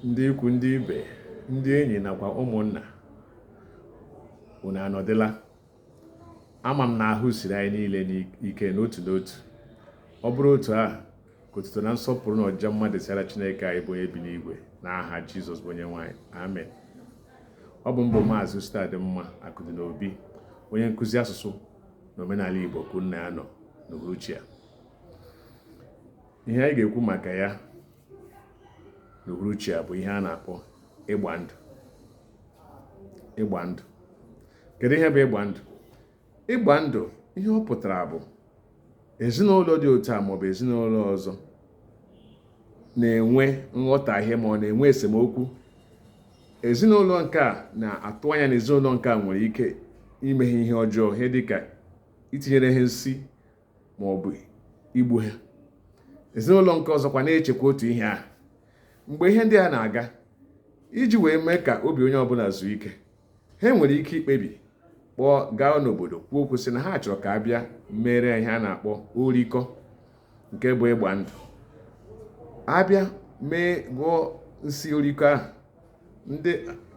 Ndị ikwu, ndị ibe, ndị enyi nakwa ụmụnna, unu anọdịla? Ama m na ahụ siri anyị niile ike n'otu n'otu. Ọ bụrụ otu ahụ, ka otuto na nsọpụrụ na ọjịja mma dịsịara Chineke anyị bụ onye bi n'igwe, n'aha Jizọs bụ onye nwe anyị, amen. Ọ bụ m bụ Maazị Ositadịmma Akụdịnobi, onye nkụzi asụsụ na omenala Igbo ka unu na-anọ n'uhuruchi a. Ihe anyị ga-ekwu maka ya n'uhuruchi a bụ ihe a na-akpọ ịgba ndụ. Ịgba ndụ, kedu ihe bụ ịgba ndụ? Ịgba ndụ, ihe ọ pụtara bụ ezinụlọ dị otu a maọbụ ezinụlọ ọzọ na-enwe nghọtahie ma ọ na-enwe esemokwu. Ezinụlọ nke a na-atụ anya na ezinụlọ nke a nwere ike ime ha ihe ọjọọ, ihe dịka itinyere ha nsi ma ọ bụ igbu ha. Ezinụlọ nke ọzọkwa na-echekwa otu ihe ahụ. Mgbe ihe ndị a na-aga, iji wee mee ka obi onye ọbụla zuo ike, ha nwere ike ikpebi kpọọ gaa n'obodo kwuo okwu sị na ha chọrọ ka a bịa mere ihe a na-akpọ orikọ, nke bụ ịgba ndụ. Abịa mee gụọ nsi orikọ ahụ, ndị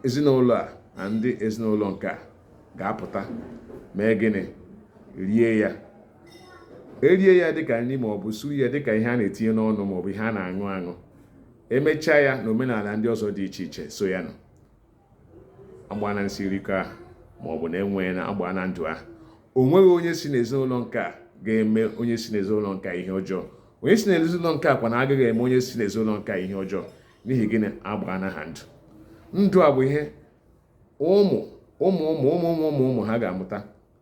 ezinụlọ a na ndị ezinụlọ nke a ga-apụta mee gịnị? Rie ya. Erie ya dịka nri maọbụ su ya dịka ihe a na-etinye n'ọnụ maọbụ ihe a na-aṅụ aṅụ. Emechaa ya na omenala ndị ọzọ dị iche iche so ya nọ. Agba na nsi orikọ ahụ maọbụ na enwee na agba na ndụ ahụ, o nweghị onye si n'ezinụlọ nke a ga-eme onye si n'ezinụlọ nke a ihe ọjọọ. Onye si n'ezinụlọ nke a kwa na agaghị eme onye si n'ezinụlọ nke a ihe ọjọọ. N'ihi gịnị? Agbaana ha ndụ. Ndụ a bụ ihe ụmụ ụmụ ụmụ ụmụ ụmụ ụmụ ụmụ ha ga-amụta,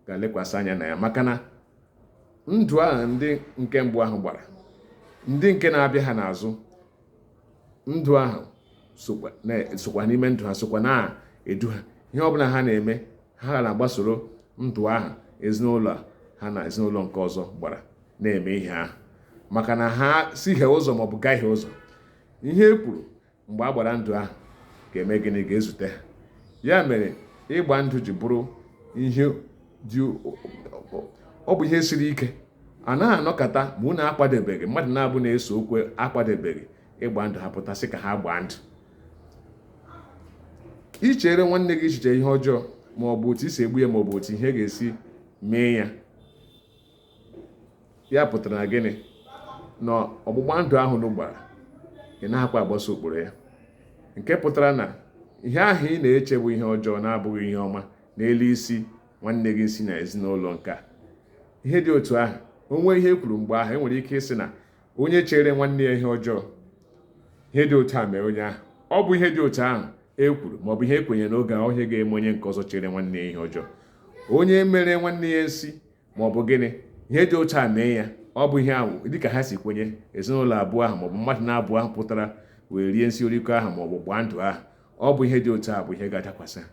ga-elekwasị anya na ya, maka na ndụ ahụ ndị nke mbụ ahụ gbara, ndị nke na-abịa ha n'azụ, ndụ ahụ sokwa n'ime ndụ ha, sokwa na-edu ha. Ihe ọbụla ha na-eme, ha na-agbasoro ndụ ahụ ezinụlọ ha na ezinụlọ nke ọzọ gbara na-eme ihe ahụ, maka na ha sihie ụzọ maọbụ gahie ụzọ, ihe e kwuru mgbe a gbara ndụ ahụ ga-eme gịnị? Ga-ezute ha. Ya mere ịgba ndụ ji bụrụ ihe dị, ọ bụ ihe siri ike. A naghị anọkọta ma unu akwadebeghị, mmadụ na-abụ na-eso okwu akwadebeghị ịgba ndụ, ha pụtasị ka ha gbaa ndụ. Ichere nwanne gị echiche ihe ọjọọ ma ọ bụ otu isi egbu ya ma ọ bụ otu ihe ga-esi mee ya, ya pụtara na gịnị? Na ọgbụgba ndụ ahụ unu gbara, ị naghịkwa agbaso ụkpụrụ ya, nke pụtara na ihe ahụ ị na-eche bụ ihe ọjọọ na-abụghị ihe ọma n'elu isi nwanne gị si na ezinụlọ nke a. Ihe dị otu ahụ, o nwee ihe e kwuru mgbe ahụ, e nwere ike ịsị na onye chere nwanne ya ihe ọjọọ, ihe dị otu a mere onye ahụ. Ọ bụ ihe dị otu ahụ e kwuru maọbụ ihe e kwenyere n'oge ahụ, ihe ga-eme onye nke ọzọ chere nwanne ya ihe ọjọọ. Onye mere nwanne ya nsi maọbụ gịnị, ihe dị otu a mee ya, ọ bụ ihe ahụ dịka ha si kwenye ezinụlọ abụọ ahụ maọbụ mmadụ na-abụọ ahụ pụtara wee rie nsi orikọ ahụ maọbụ gbaa ndụ ahụ, ọ bụ ihe dị otu a bụ ihe ga-adakwasị ha.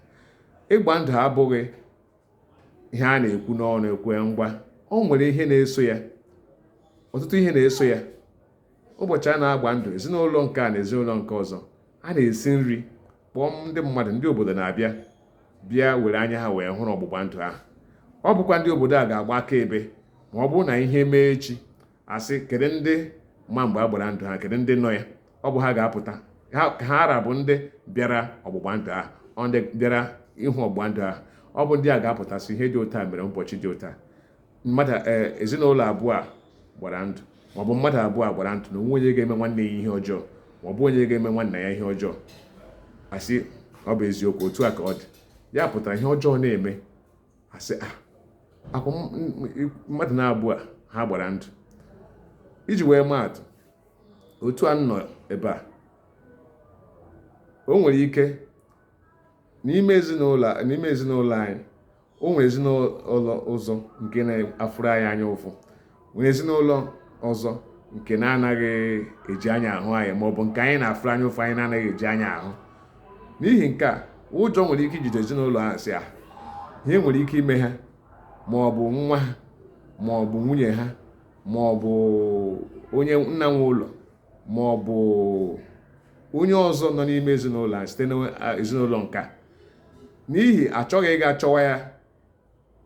Ịgba ndụ abụghị ihe a na-ekwu n'ọnụ ekwe ngwa. O nwere ihe na-eso ya, ọtụtụ ihe na-eso ya. Ụbọchị a na-agba ndụ, ezinụlọ nke a na ezinụlọ nke ọzọ a na-esi nri, kpọọ ndị mmadụ, ndị obodo na-abịa bịa were anya ha wee hụrụ ọgbụgba ndụ ahụ. Ọ bụkwa ndị obodo a ga-agba akaebe ma ọ bụrụ na ihe mee echi, asị kedu ndị ma mgbe a gbara ndụ ha, kedu ndị nọ ya. Ọ bụ ha ga-apụta ka ha ara bụ ndị bịara ọgbụgba ndụ ahụ, ọ ndị bịara ịhụ ọgbụgba ndụ ahụ. Ọ bụ ndị a ga-apụtasị ihe dị otu a mere ụbọchị dị otu a. Mmadụ ezinụlọ abụọ a gbara ndụ maọbụ mmadụ abụọ a gbara ndụ na onwe onye ga-eme nwanne ya ihe ọjọọ maọbụ onye ga-eme nwanna ya ihe ọjọọ, asị ọ bụ eziokwu, otu a ka ọ dị. Ya pụtara ihe ọjọọ na-eme, asị a akwa mmadụ na-abụọ a ha gbara ndụ. Iji wee maa atụ, otu a nọ ebe a, o nwere ike n'ime ezinụlọ anyị, o nwere ezinụlọ ọzọ nke na-afụrụ anyị anya ụfụ, nwere ezinụlọ ọzọ nke na-anaghị eji anya ahụ anyị maọbụ nke anyị na-afụrụ anya ụfụ anyị na-anaghị eji anya ahụ. N'ihi nke a, ụjọ nwere ike ijide ezinụlọ ahụ, sị a ihe nwere ike ime ha maọbụ nwa ha maọbụ nwunye ha maọbụ onye nna nwe ụlọ maọbụ onye ọzọ nọ n'ime ezinụlọ a site n'ezinụlọ nke a. N'ihi achọghị ịga chọwa ya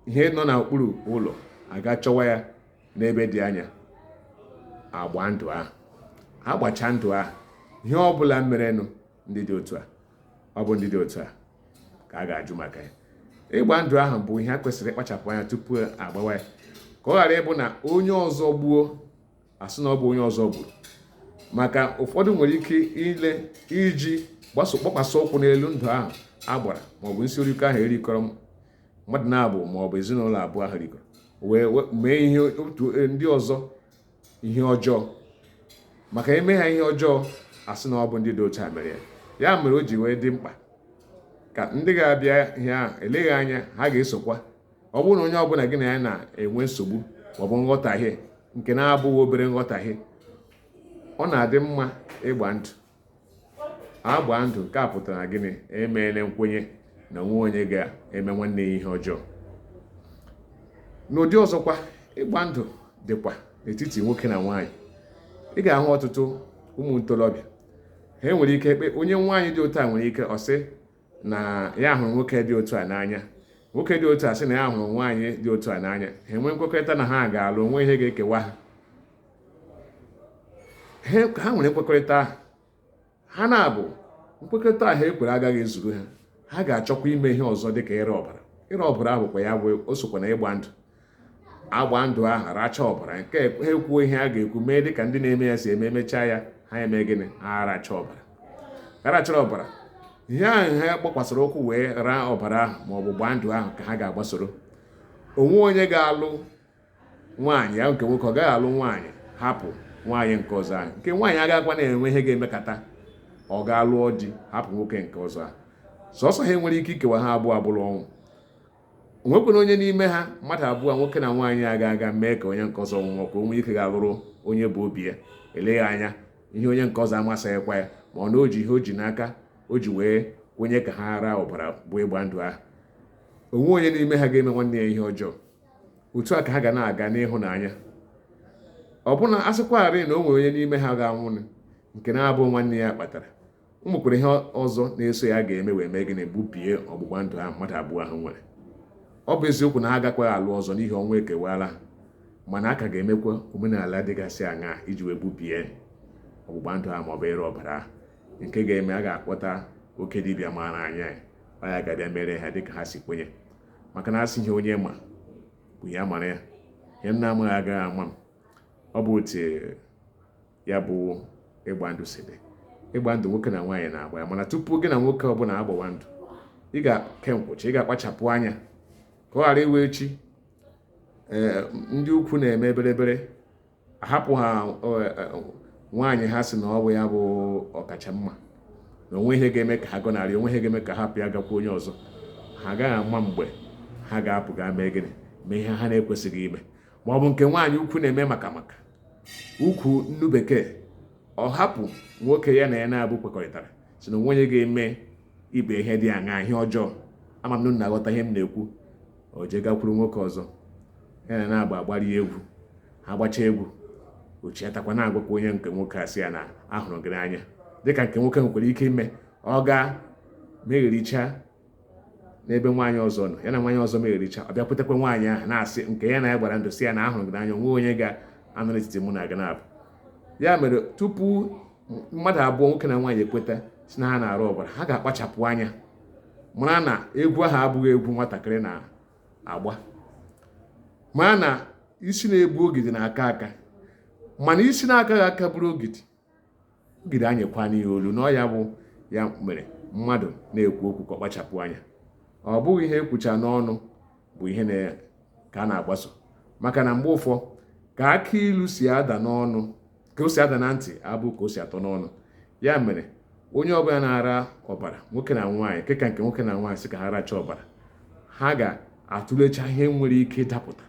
ihe nọ n'okpuru ụlọ, aga chọwa ya n'ebe dị anya, agba ndụ ahụ. Agbacha ndụ ahụ, ihe ọbụla merenụ Ndị dị otu a, ọ bụ ndị dị otu a ka a ga-ajụ maka ya. Ịgba ndụ ahụ bụ ihe a kwesịrị ịkpachapụ anya tupu agbawa ya, ka ọ ghara ịbụ na onye ọzọ gbuo, asị na ọ bụ onye ọzọ gburu. Maka ụfọdụ nwere ike ile iji gbaso kpọkwasị ụkwụ n'elu ndụ ahụ a gbara, maọbụ nsị orikọ ahụ erikọrọ mmadụ na-abụ, maọbụ ezinụlọ abụọ ahụ rikọrọ, wee mee ihe otu ndị ọzọ ihe ọjọọ. Maka eme ha ihe ọjọọ, asị na ọ bụ ndị dị otu a mere ya. Ya mere o ji wee dị mkpa ka ndị ga-abịa ihe ahụ eleghị anya ha ga-esokwa. Ọ bụrụ na onye ọbụla gị na ya na-enwe nsogbu maọbụ nghọtahie nke na-abụghị obere nghọtahie, ọ na-adị mma ịgba ndụ. Agba ndụ nke a pụtara na gịnị? Emeela nkwenye na onwe onye ga-eme nwanne ya ihe ọjọọ. N'ụdị ọzọkwa, ịgba ndụ dịkwa n'etiti nwoke na nwaanyị. Ị ga-ahụ ọtụtụ ụmụ ntorobịa, ha nwere ike ekpe onye nwaanyị dị otu a nwere ike ọ sị na ya hụrụ nwoke dị otu a n'anya, nwoke dị otu a sị na ya hụrụ nwaanyị dị otu a n'anya. Ha enwee nkwekọrịta na ha ga-alụ, onwe ihe ga-ekewa ha. Ha nwere nkwekọrịta ahụ, ha na-abụ nkwekọrịta ahụ ekwere agaghị ezuru ha. Ha ga-achọkwa ime ihe ọzọ, dịka ịra ọbara. Ịra ọbara bụkwa ya bụ o sokwa na ịgba ndụ. Agba ndụ ahụ, racha ọbara nke ha, ekwuo ihe a ga-ekwu, mee dịka ndị na-eme ya si eme. Emechaa ya, ha eme gịnị? Ha racha ọbara. Ha rachara ọbara, ihe ahụ ha gbakwasịrị ụkwụ wee raa ọbara ahụ ma ọ bụ gbaa ndụ ahụ ka ha ga-agbasoro. Onwe onye ga-alụ nwaanyị ya nke nwoke, ọ gaghị alụ nwaanyị hapụ nwaanyị nke ọzọ ahụ. Nke nwaanyị agaghịkwa na-enwe ihe ga-emekata ọ ga-alụọ di hapụ nwoke nke ọzọ ahụ. Sọsọ ha nwere ike ikewa ha abụọ abụrụ ọnwụ. Onwekwana onye n'ime ha mmadụ abụọ, nwoke na nwaanyị, aga aga mee ka onye nke ọzọ nwụọ ka o nwee ike ga-alụrụ onye bụ obi ya. Eleghị anya ihe onye nke ọzọ amasịghịkwa ya, ma ọ na o ji ihe o ji n'aka o ji wee kwenye ka ha raa ọbara bụ ịgba ndụ ahụ. Onwe onye n'ime ha ga-eme nwanne ya ihe ọjọọ. Otu a ka ha ga na-aga n'ịhụnanya. Ọbụna asịkwarị na o nwere onye n'ime ha ga-anwụ nke na-abụ nwanne ya kpatara, o nwekwara ihe ọzọ na-eso ya ga-eme wee mee gịnị? Gbubie ọgbụgba ndụ ahụ mmadụ abụọ ahụ nwere. Ọ bụ eziokwu na ha agakwaghị alụ ọzọ n'ihi ọnwụ ekewala ha, mana a ka ga-emekwa omenala dịgasị aṅaa iji wee gbubie ọgbụgba ndụ ahụ maọbụ ịra ọbara ahụ, nke ga-eme a ga-akpọta oke dibịa maara anya ya, ọ ya ga-abịa mere ha dịka ha si kwenye. Maka na asị ihe onye ma bụ ya mara ya, ihe m na-amaghị agaghị ama m. Ọ bụ otu ya bụ ịgba ndụ si dị. Ịgba ndụ nwoke na nwaanyị na-agba ya, mana tupu gị na nwoke ọbụla agbawa ndụ, ị ga-eke nkwụcha, ị ga-akpachapụ anya ka ọ ghara iwe echi. Ee, ndị ukwu na-eme berebere ahapụ ha nwaanyị ha sị na ọ bụ ya bụ ọkacha mma, na onwe ihe ga-eme ka ha gọnarị, onwe ihe ga-eme ka hapụ ya gakwa onye ọzọ. Ha agaghị ama mgbe ha ga-apụ gaa mee gịnị? Mee ihe ha na-ekwesịghị ime. Ma ọ bụ nke nwaanyị ukwu na-eme maka ukwu nnu bekee, ọ hapụ nwoke ya na ya na-abụ kwekọrịtara si na onwe onye ga-eme ibe ihe dị aṅaa, ihe ọjọọ. Ama m na na-aghọta ihe m na-ekwu. O jee gakwuru nwoke ọzọ ya na na-agba agbari egwu, ha gbachaa egwu, ochiatakwa na-agwakwa onye nke nwoke a sị ya na ahụrụ gị n'anya. Dịka nke nwoke nwekwara ike ime, ọ gaa meghericha n'ebe nwaanyị ọzọ nọ, ya na nwaanyị ọzọ meghericha, ọ bịakwutekwa nwaanyị ahụ na-asị nke ya na ya gbara ndụ, sị ya na ahụrụ gị n'anya, onwe onye ga-anọ n'etiti mụ na gị na-abụ. Ya mere tupu mmadụ abụọ, nwoke na nwaanyị, ekweta si na ha na-arụ ọbara, ha ga-akpachapụ anya mara na egwu ahụ abụghị egwu nwatakịrị na-agba, mara na isi na-ebu ogidi na-aka aka, mana isi na-akaghị aka bụrụ ogidi, ogidi anyịkwa n'ihe olu na ọ ya bụ ya mere mmadụ na-ekwu okwu ka ọ kpachapụ anya. Ọ bụghị ihe ekwucha n'ọnụ bụ ihe ka a na-agbaso, maka na mgbe ụfọ ka aka ilu si ada n'ọnụ ka o si ada na ntị abụ ka o si atọ n'ọnụ. Ya mere onye ọbụla na-ara ọbara, nwoke na nwaanyị, nke ka nke nwoke na nwaanyị sị ka ha racha ọbara, ha ga-atụlecha ihe nwere ike ịdapụta.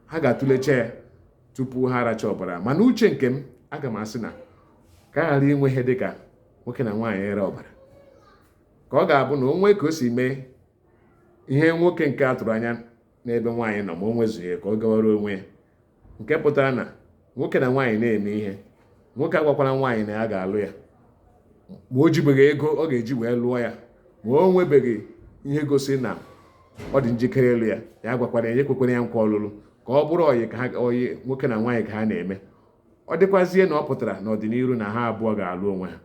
Ha ga-atụlecha ya tupu ha aracha ọbara. Mana uche nke m, aga m asị na ka a ghara inwe ihe dịka nwoke na nwaanyị ịra ọbara, ka ọ ga-abụ na o nwee ka o si mee ihe nwoke nke a tụrụ anya n'ebe nwaanyị nọ, ma o nwezughị, ka ọ gawara onwe ya. Nke pụtara na nwoke na nwaanyị na-eme ihe, nwoke agwakwara nwaanyị na ya ga-alụ ya, ma o jibeghị ego ọ ga-eji wee lụọ ya, ma o nwebeghị ihe gosi na ọ dị njikere ịlụ ya, ya gwakwara ya, ekwekwara ya nkwa ọlụlụ, ka ọ bụrụ ọyị ka ha ọyị nwoke na nwaanyị ka ha na-eme. Ọ dịkwazie na ọ pụtara n'ọdịnihu na ha abụọ ga-alụ onwe ha.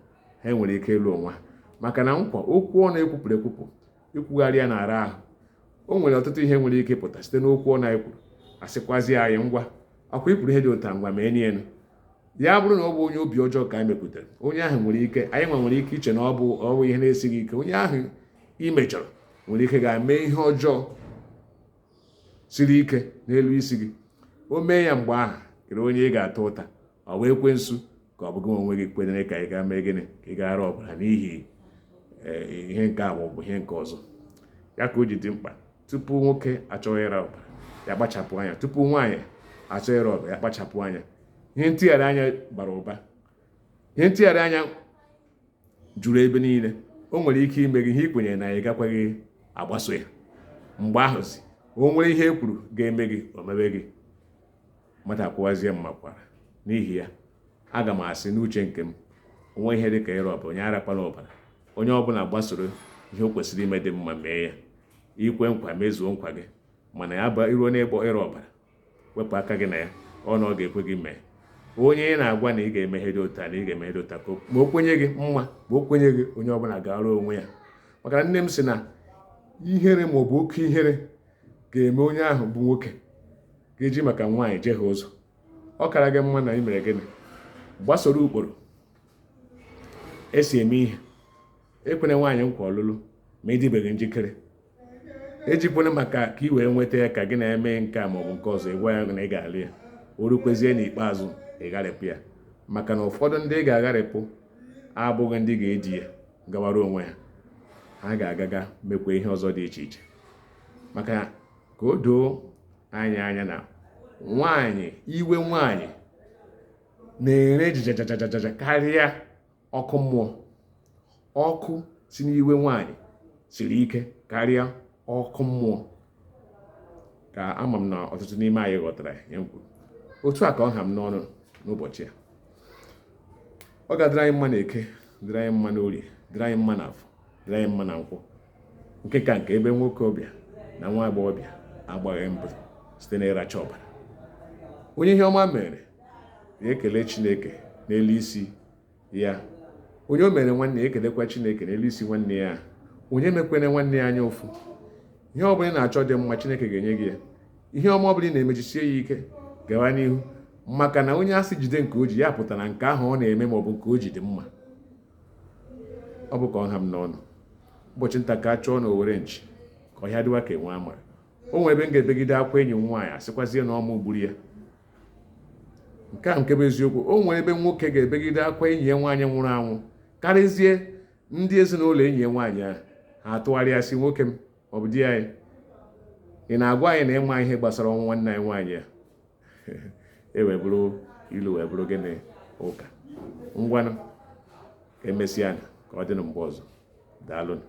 Ha nwere ike ịlụ onwe ha, maka na nkwa okwu ọnụ ekwupụrụ ekwupụ, ikwugharị ya na-ara ahụ. O nwere ọtụtụ ihe nwere ike ịpụta site n'okwu ọnụ anyị kwuru. Asịkwazi anyị, ngwa, ọkwa ikwuru ihe dị ụta, ngwa, mee enu ya. Bụrụ na ọ bụ onye obi ọjọọ ka anyị mekwutere, onye ahụ nwere ike, anyị nwa nwere ike iche na ọ bụ ihe na-esighị ike. Onye ahụ ị mejọrọ nwere ike ga-eme ihe ọjọọ siri ike n'elu isi gị. O mee ya, mgbe ahụ, kere onye ị ga-ata ụta? Ọ bụ ekwensu, ka ọ bụ gị onwe gị kwenyere ka ị gaa mee gịnị, ka ị gaa ara ọbara n'ihi ihe nke a maọbụ ihe nke ọzọ? Ya ka o ji dị mkpa, tupu nwoke achọghị ịra ọbara, ya kpachapụ anya. Tupu nwaanyị achọ ịra ọbara, ya kpachapụ anya. Ihe ntigharị anya bara ụba, ihe ntigharị anya juru ebe niile. O nwere ike ime gị ihe ị kwenyere na ị gakwaghị agbaso ya. Mgbe ahụzi, o nwere ihe e kwuru ga-eme gị, o mebe gị, mmadụ akwụwazie mmakwara. N'ihi ya, aga m asị, n'uche nke m, onwe ihe dị ka ịra ọbara, onye arakwana ọbara. Onye ọbụla gbasoro ihe o kwesịrị ime dị mma, mee ya. Ikwe nkwa, mezuo nkwa gị. Mana ya bụ iruo n'ịgbọ ịra ọbara, wepụ aka gị na ya. Ọ na ọ ga-ekwe gị mee, onye ị na-agwa na ị ga-eme ihe dị otu a, na ị ga-eme ihe dị otu a, ma o kwenye gị mma, ma o kwenye gị, onye ọbụla gara onwe ya. Maka na nne m sị na ihere maọbụ oke ihere ga-eme onye ahụ bụ nwoke ga-eji maka nwaanyị jee ha ụzọ. Ọ kara gị mma na ị mere gịnị? Gbasoro ụkpụrụ esi eme ihe. Ekwene nwaanyị nkwa ọlụlụ ma ịdịbeghị njikere. Ejikwene maka ka ị wee nweta ya, ka gị na-eme nke a maọbụ nke ọzọ, ịgwa ya na ị ga-alụ ya, o rukwezie n'ikpeazụ ị gharịpụ ya. Maka na ụfọdụ ndị ị ga-agharịpụ abụghị ndị ga-eji ya gawara onwe ha. Ha ga-agaga mekwa ihe ọzọ dị iche iche. Maka ka o doo anyị anya na nwaanyị, iwe nwaanyị na-ere jajajajaja karịa ọkụ mmụọ. Ọkụ si n'iwe nwaanyị siri ike karịa ọkụ mmụọ. Ka ama m na ọtụtụ n'ime anyị ghọtara ihe m kwuru. Otu a ka ọ ha m n'ọnụ n'ụbọchị a. Ọ ga-adịrị anyị mma na Eke, dịrị anyị mma n'Orie, dịrị anyị mma n'Afọ, dịrị anyị mma na Nkwọ. Nke ka nke, ebe nwoke ọbịa na nwa agbọghọbịa agbaghị mbụ site n'ịracha ọbara. Onye ihe ọma mere ya ekele Chineke n'elu isi ya. Onye o mere nwanne ya ekelekwa Chineke n'elu isi nwanne ya. Onye mekwene nwanne ya anya ụfụ. Ihe ọ bụla ị na-achọ dị mma, Chineke ga-enye gị ya. Ihe ọma ọ bụla ị na-emechisie ya ike, gawa n'ihu. Maka na onye asị jide nke o ji, ya pụtara nke ahụ ọ na-eme maọbụ nke o ji dị mma. Ọ bụ ka ọ ha m n'ọnụ. Ụbọchị nta ka a chụọ na owere nchi, ka ọhịa dịwa ka enwe amara. O nwere ebe m ga-ebegide akwa enyi m nwaanyị, asịkwazie na ọmụ gburu ya. Nke a nke bụ eziokwu. O nwere ebe nwoke ga-ebegide akwa enyi ya nwaanyị nwụrụ anwụ karịzie ndị ezinụlọ enyi ya nwaanyị ahụ. Ha atụgharịa sị, "Nwoke m, ọ bụ di anyị, ị na-agwa anyị na ịma ihe gbasara ọnwụ nwanne anyị nwaanyị a?" E wee bụrụ ilu, wee bụrụ gịnị ụka. Ngwanụ, ka emesịa, ka ọ dị na mgbe ọzọ. Daalụnụ.